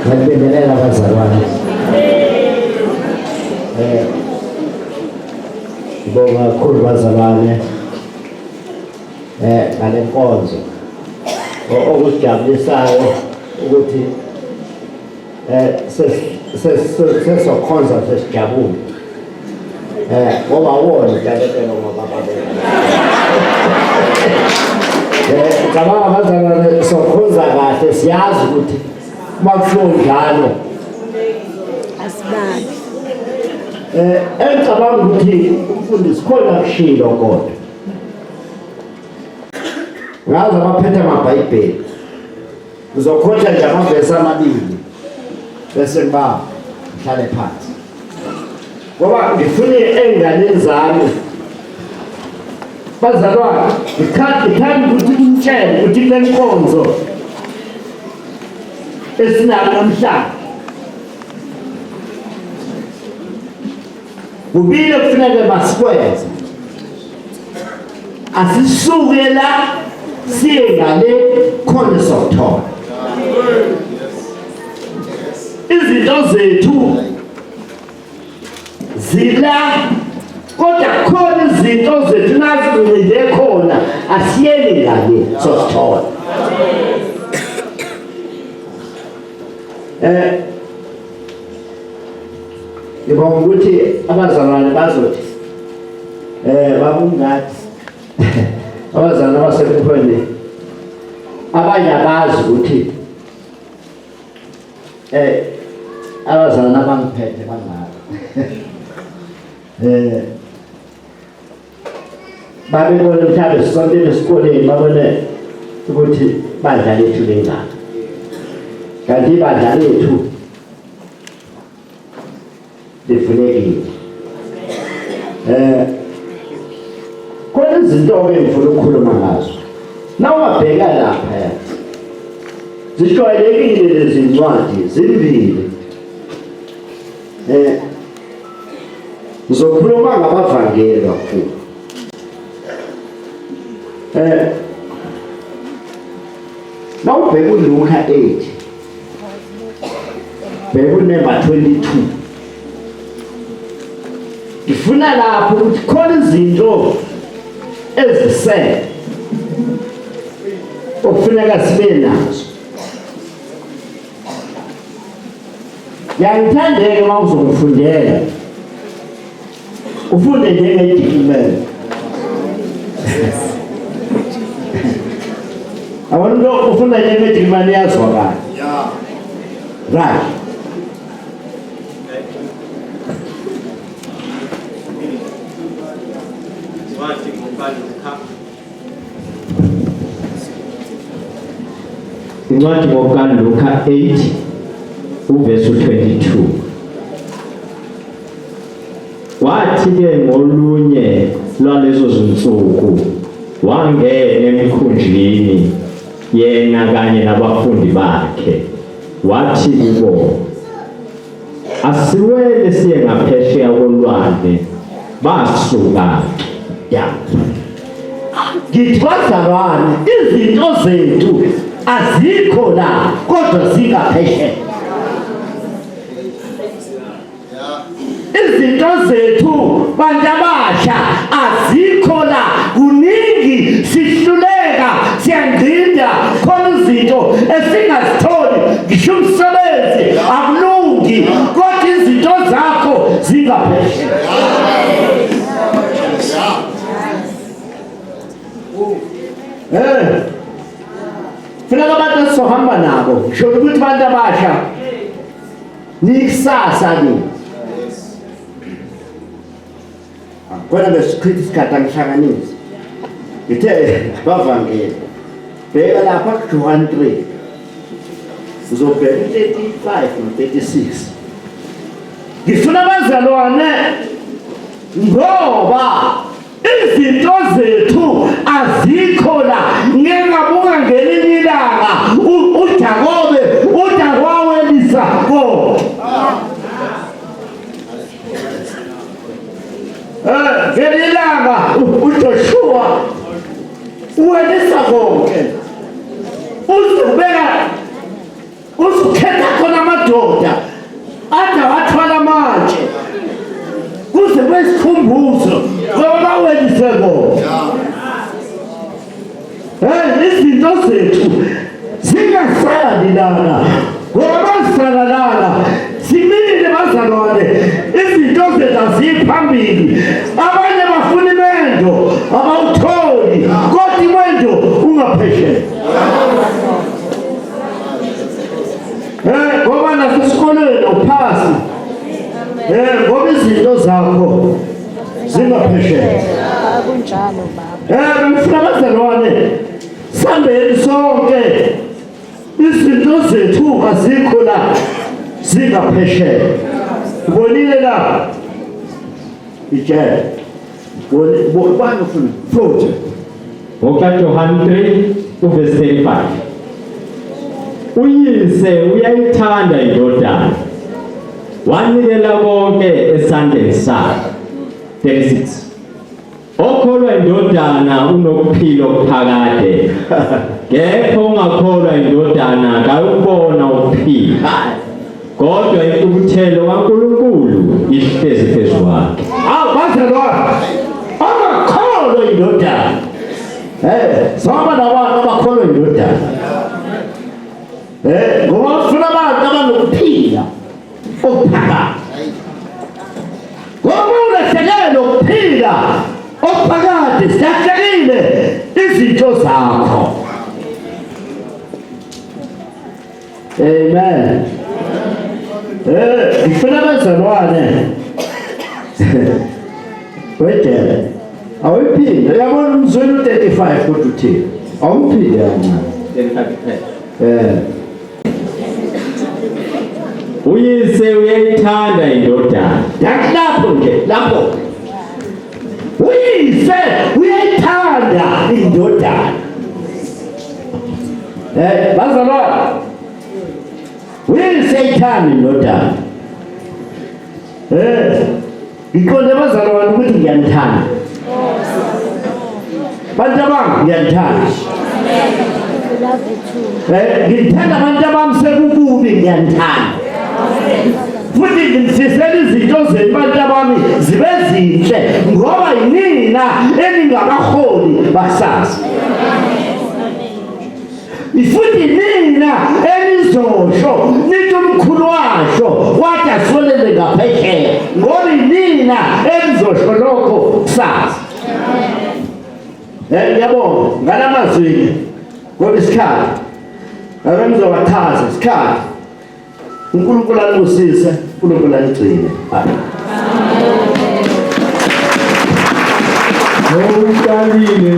Ngiyabingelela bazalwane. Ngibonga kakhulu bazalwane ngale nkonzo. Okusijabulisayo ukuthi sesokhonza sesijabule. Ngoba wona ujalekelo ngoba babe. Cabanga bazalwane sokhonza kahle siyazi ukuthi uma kushiwo njalo asibali. Engicabanga ukuthi umfundisi khona kushilo kodwa ngazi abaphethe amabhayibheli ngizokhotha nje amavesi amabili bese ngiba ngihlale phansi ngoba ngifune ey'nganeni zami bazalwane ngithanda ukuthi ngitshele ukuthi kule nkonzo esinayo namhlanje kubili kufuneka masikwenze asisuke la siye ngale khona sokuthola izinto zethu zila kodwa khona izinto zethu nazincinde khona asiyeni ngale sosithola. Ngibonga ukuthi abazalwane bazothi babungathi abazalwane abasebukhweni abanye abazi ukuthi abazalwane abangiphethe bangaka babebone mhlawumbe sisontele esikoleni babone ukuthi bandla lethu lingaka kanti ibandla lethu livulekile. Khona izinto ke ngifuna ukukhuluma ngazo. Nawungabheka lapha zijwayelekile lezi ncwadi zimbili. Ngizokhuluma ngabavangeli kakhulu. Nawubheka uLuka 8 bheka unumber 22 ngifuna lapho ukuthi khona izinto ezisele okufuneka sibe nazo. Ngiyangithandeke uma uzongifundela ufunde njengedikimele. Abantu ufunda njengedikimele iyazwakala. Right. Incwadi ngokaLuka. Incwadi ngokaLuka 8 uvesi 22. Wathi ke ngolunye lwalezo zinsuku wangena emkhunjini yena kanye nabafundi bakhe, wathi kubo, asiwele siye ngaphesheya kolwandle. Basuka ya ngithi bazalwane, izinto zethu azikho la kodwa zingaphesheya. Izinto zethu bantu abasha azikho la, kuningi sihluleka siyangcinda khona izinto esingazitholi, ngisho umsebenzi akulungi kodwa izinto zakho zingaphesheya. Funeka abantu esizohamba nabo, ngisho ukuthi abantu abasha nikusasa ni khona besichitha isikhathi angihlanganisi. Ngithe bavangeli bheka lapha kuJohn 3 uzobheka 35 no 36. Ngifuna abazalwane ngoba izinto zethu azikho la. Ngeke ngabuka ngelinye ilanga uJakobe udakwawelisa ko ngelinye ilanga uJoshua uwelisa konke, uzobeka uzukhetha khona. madoda ade wathwala amatshe kuze kwesikhumbuzo ngoba bawelise bona. Hey, izinto zethu zingasali lana ngoba bazisala lana simile bazalwane, izinto zethu aziyiphambili. Abanye bafuna imendo abawutholi, kodwa imendo ungaphesheya. Eh, ngoba nasesikolweni awuphasi. Eh, ngoba izinto zakho zingaphesheya. Akunjalo baba. Eh, ngifuna abazalwane sambeni sonke. Izinto zethu azikho la zingaphesheya. Ubonile la? Ijele. Bani ufuna? Futhi. NgokaJohane 3 uverse 35. Uyise uyayithanda indodana. Wanikela konke esandleni sakhe. 36. Okholwa indodana unokuphila okuphakade. Kepha ongakholwa indodana akayukubona ukuphila. Kodwa intukuthelo kaNkulunkulu ihlezi phezu kwakhe. Awu bazalwane, angakholwa indodana. Eh, saba nabantu abakholwa indodana. Eh, ngoba ufuna abantu abanokuphila okuphakade. Ngoba ulahlekelwe ukuphila okuphakade, silahlekile izinto zakho. Amen. Eh, ngifuna abazalwane. Wedele. Awuyiphinde. Uyabona umzwelo u35 kodwa uthini? Awumphinde kancane. 35 kuphela. Eh. Uyise uyayithanda indodana. Lapho nje, lapho. Uyise uyayithanda indodana. Eh, bazalwane. Uyise uyayithanda indodana. Eh, ngiqonde bazalwane ukuthi ngiyanithanda. Bantu abami ngiyanithanda. We love you too. Eh, ngithanda abantu abami sekukubi ngiyanithanda. Futhi ngifisela izinto zenu bantu abami zibe zinhle ngoba yinina eningabaholi bakusasa. Futhi nina enizosho nithi umkhulu washo wathi asolele ngaphesheya ngoba yinina enizosho lokho kusasa. Eh, ngiyabonga ngalamazwi ngoba isikhathi ake ngizowachaza isikhathi. uNkulunkulu anibusise, uNkulunkulu anigcine. Amen. Uqalile.